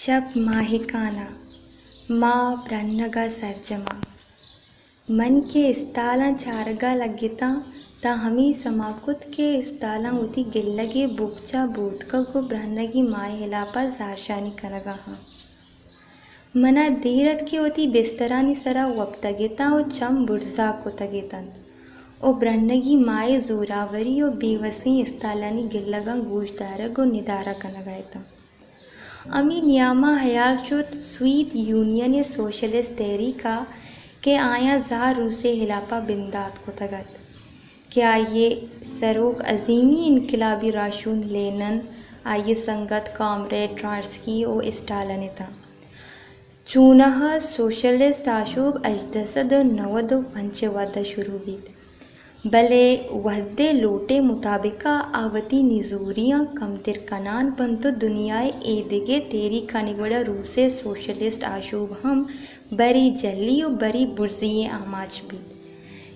شپ ماہکاناں، ماہ برہنگ ءَ سرجم اَنت۔ من کہ استالاں چارگ ءَ لگتاں، تاں ہمے سما کت کہ استالاں وتی گلگ ءِ بکچ ءَ بوتکگ ءُ برہنگیں ماہ ءِ ہلاپ ءَ زہرشانی کنگ ءَ اَنت۔ من ءَ دیر اَت کہ وتی بسترانی سر ءَ وپتگ اتاں ءُ چم برزا کتگ اتنت ءُ برہنگیں ماہ ءِ زوراوری ءُ بے وسیں استالانی گلگاں گوش دارگ ءُ ندارہ کنگ ءَ اتاں۔ ہمے نیام ءَ ہیال شت سویت یونین ءِ سوشلسٹ تحریک ءَ کہ آیاں زہر روس ءِ ہلاپ ءَ بندات کتگ اَت کہ آئی ءِ سروک عظیمی انقلابی راہشون لینن، آئی ءِ سنگت کامریڈ ٹرارسکی ءُ اسٹالن اتاں۔ چوناہا سوشلسٹ آشوب ہژدہ سد ءُ نود ءُ پنچ ءِ وہد ءَ شروع بیت، بلے وہد ءِ لوٹ ءِ مطابق ءَ آ وتی نزوریاں کمتر کنان بنت ءُ دنیا ءِ اے دگہ تحریکانی وڑ ءَ روس ءِ سوشلسٹ آشوب ہم برے جھلی ءُ برے برزی ءِ آماچ بیت۔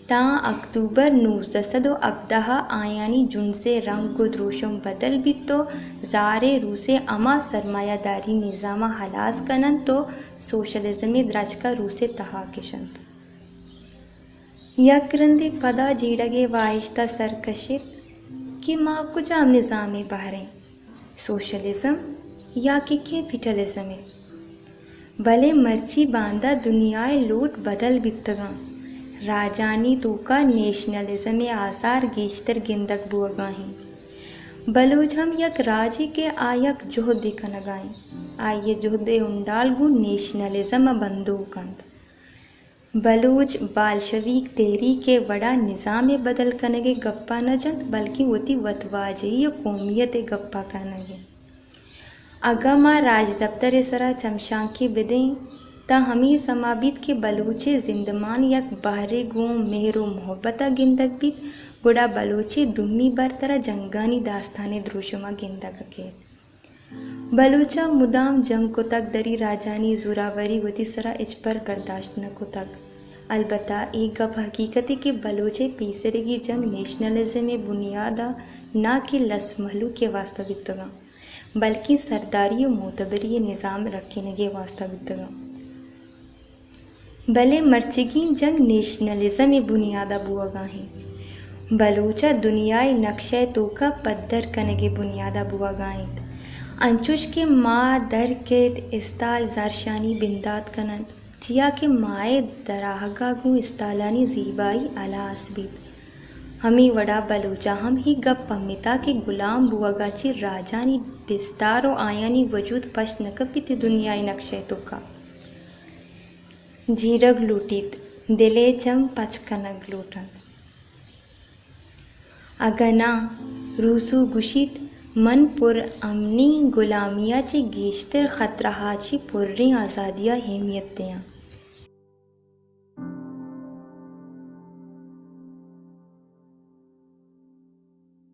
تاں اکتوبر نوزدہ سد ءُ ہبدہ ءَ آیانی جنس ءِ رنگ ءُ دروشم بدل بیت ءُ زہر ءِ روس ءِ ہما سرمایہ داری نظام ءَ ہلاس کن اَنت ءُ سوشلزم ءِ درچک ءَ روس ءِ تہا کش اَنت۔ یک رندے پدا جیڑگ ءِ واہشت ءَ سر کشیت کہ ما کجام نظام ءِ بہر ایں؟ سوشلزم یا کہ کیپیٹلزم ءِ؟ بلے مرچی باندا دنیا ءِ لوٹ بدل بیتگاں۔ راجانی توکا نیشنلزم ءِ آثار گیشتر گندگ بوگا ایں۔ بلوچ ہم یک راجے کہ آ یک جہدے کنگا ایں۔ آئی ءِ جہد ءِ ہنڈال گوں نیشنلزم ءَ بندوک اَنت۔ بلوچ بالشویک تحریک ءِ وڑا نظام ءِ بدل کنگ ءِ گپا نہ جنت، بلکیں وتی وتواجہی ءُ قومیت ءِ گپا کنگ ءَ۔ اگاں ما راجدپتر ءِ سرا چمشانکے بدئیں، تاں ہمے سما بیت کہ بلوچ ءِ زندمان یک بہرے گوں مہر ءُ محبت ءَ گندگ بیت، گڑا بلوچ ءِ دومی برترا جنگانی داستان ءِ دروشم ءَ گندگ ءَ کیت۔ بلوچ ءَ مدام جنگ کتگ، دری راجانی زوراوری وتی سرا ہچبر برداشت نہ کتگ۔ البتہ اے گپ حقیقتے کہ بلوچ ءِ پیسریگیں جنگ نیشنلزم ءِ بنیاد ءَ نہ کہ لس مہلوک ءِ واستہ بیتگاں، بلکیں سرداری ءُ معتبری ءِ نظام رکینگ ءِ واستہ بیتگاں۔ بلے مرچیگیں جنگ نیشنلزم ءِ بنیاد ءَ بوہگا ایں۔ بلوچ ءَ دنیا ءِ نقشہ ءِ توکا پدر کنگ ءِ بنیاد ءَ بوہگا انت۔ انچوش کہ ماہ در کیت، استال زہرشانی بندات کن انت، چیا کہ ماہ ءِ دراہگا گوں استالانی زیبائی ہلاس بیت۔ ہمے وڑا بلوچ ءَ ہم اے گپ پہمتا کہ گلام بوہگا چہ راجانی بستار ءُ آیانی وجود پشت نہ کپیت دنیا ءِ نقشہ ءِ توکا۔ جیڑگ لوٹیت، دل ءِ چم پچ کنگ لوٹ انت۔ اگاں ناں، روسو گوشیت، من پر امنیں گلامی ءَ چہ گیشتر خطرہ ءَ چہ پریں آزادی ءَ اہمیت دیاں۔